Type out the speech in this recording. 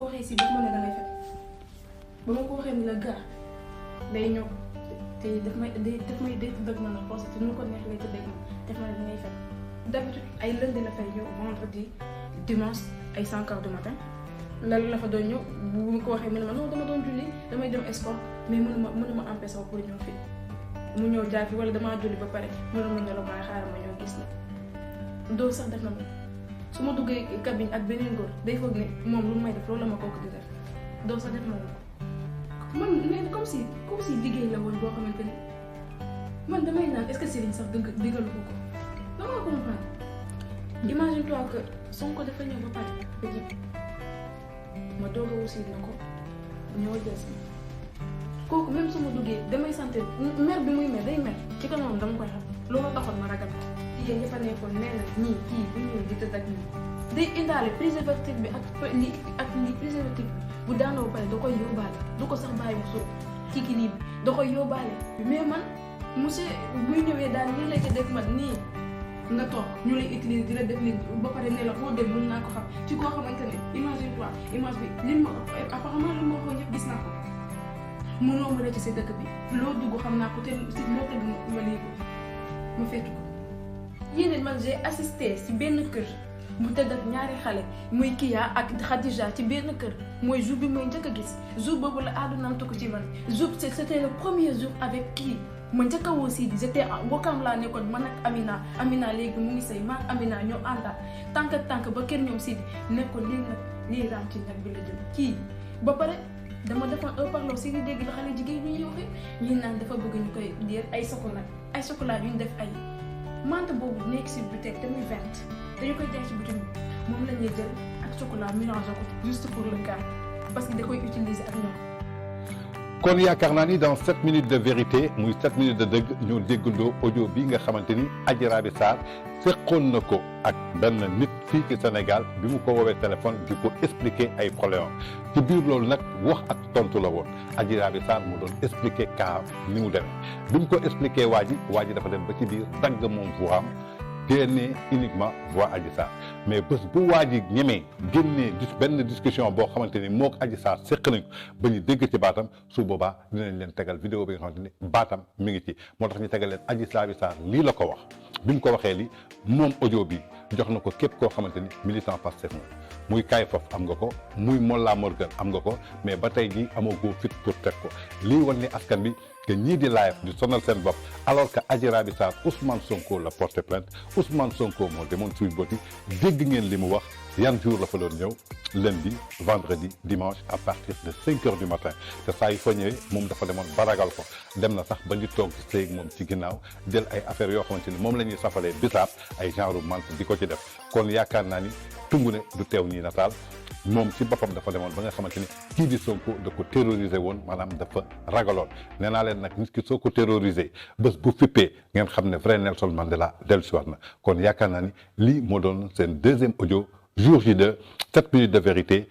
waxee si daf ma ne damay fekk ba ma ko waxee ni la gaa day ñëw te daf may tëdd ma na parce que nu ko neex lay tëdd ak man def na da ngay fekk d'habitude ay lundi la fay ñëw vendredi dimanche ay 5 heures du matin lan la fa doon ñëw bu ma ko waxee mu ne ma non dama doon julli damay dem sport mais mënuma empêcher pour ñëw fii mu ñëw jaar fi wala damaa julli ba pare mënuma ñëw ma xaaral ma ñëw gis la doo sax def na ma su ma duggee cabine ak beneen góor day foog ne moom lu may def loolu la ma kooku di def doo sax def na ma man mais comme si liggéey la woon boo xamante ni man damay naan est-ce que Serigne sax diggalu ko dama comprendre imagine toi que Sonko dafa ñëw ba pare ba jib ma doog a aussi na ko ñëw jël si kooku même su ma duggee damay sentir mer bi muy mer day mer ci kanamam dama koy xam loolu taxoon ma ragal jigéen ñi fa nekkoon nee na ñii kii bu ñëw di tëdd ak ñii day indaale préservatif bi ak li préservatif bi bu daanoo ba pare da koy yóbbaale du ko sax bàyyi mu suuf ci kii bi da koy yóbbaale mais man monsieur buy ñëwee daal nii lay def man nii nga toog ñu lay utiliser di la def li ba pare ne la foo dem mën naa ko xam ci koo xamante ne imagine toi image bi li ma apparemment li ma waxoon ñëpp gis naa ko mënoo ma rëcc si dëkk bi loo dugg xam naa ko te si loo tëgg ma lii ko ma fekk ko yéen man j'ai assisté si benn kër mu tëdd ak ñaari xale muy Kiya ak Khadija ci benn kër mooy jour bi mooy njëkk a gis jour boobu la àddunaam tukk ci man jour c'était le premier jour avec kii ma njëkk a woo Sidi j'étais Wakaam laa nekkoon man ak Amina léegi mu ngi sëy man ak Amina ñoo àndaat tànk ba kër ñoom Sidi nekkoon léegi nag lii raam ci nag bi la jëm kii ba pare dama defoon parlo Sidi dégg la xale jigéen ñi ñuy ñi naan dafa bëgg ñu koy diir ay chocolat yu ñu def ay mante boobu nekk si bouteille te muy verte dañu koy jaay ci boutique bi moom la ñuy jël ak chocolat mélangé ko juste pour le cas parce que da koy utiliser ak ñoom. kon yaakaar naa ni dans 7 minutes de vérité muy 7 minutes de dëgg ñoo déggandoo audio bi nga xamante ni Adji Raby Sarr seqoon na ko ak benn nit fii ci Sénégal bi mu ko woowee téléphone di ko expliquer ay problème ci biir loolu nag wax ak tontu la woon Adji Raby Sarr mu doon expliquer cas ni mu demee bi mu ko expliquer waa ji dafa dem ba ci biir dagg moom voix am génnee uniquement voix Adji Sarr mais bés bu waa ji ñemee génnee benn discussion boo xamante ni moo ko Adji Sarr seq nañ ko ba ñu dégg ci baatam su boobaa dinañ leen tegal vidéo bi nga xamante ni baatam mi ngi ci moo tax ñu tegal leen Adji Raby Sarr lii la ko wax bi mu ko waxee li moom audio bi jox na ko képp koo xamante ni militant Pastef na muy Kay Fof am nga ko muy Mollah Morgun am nga ko mais ba tey jii amagoo fit pour teg ko lii wan ni askan bi que ñii di live di sonal seen bopp alors que Adji Raby Sarr Ousmane Sonko la porté plainte Ousmane Sonko moo demoon Sweet Beauty dégg ngeen li mu wax yan jour la fa doon ñëw lundi vendredi dimanche à partir de 5 heures du matin te saa yu fa ñëwee moom dafa demoon ba ragal ko dem na sax ba ñu toog di sëy moom ci ginnaaw jël ay affaires yoo xamante ni moom la ñuy safalee bisaab ay genre mante di ko ci def kon yaakaar naa ni tungu ne du teew ñii nataal moom ci boppam dafa demoon ba nga xamante ni kii di Sonko da ko terroriser woon maanaam dafa ragaloon nee naa leen nag nit ki soo ko terroriser bés bu fippee ngeen xam ne vrai Nelson Mandela dellusiwaat na kon yaakaar naa ni lii moo doon seen deuxième audio jour J2 7 minutes de vérité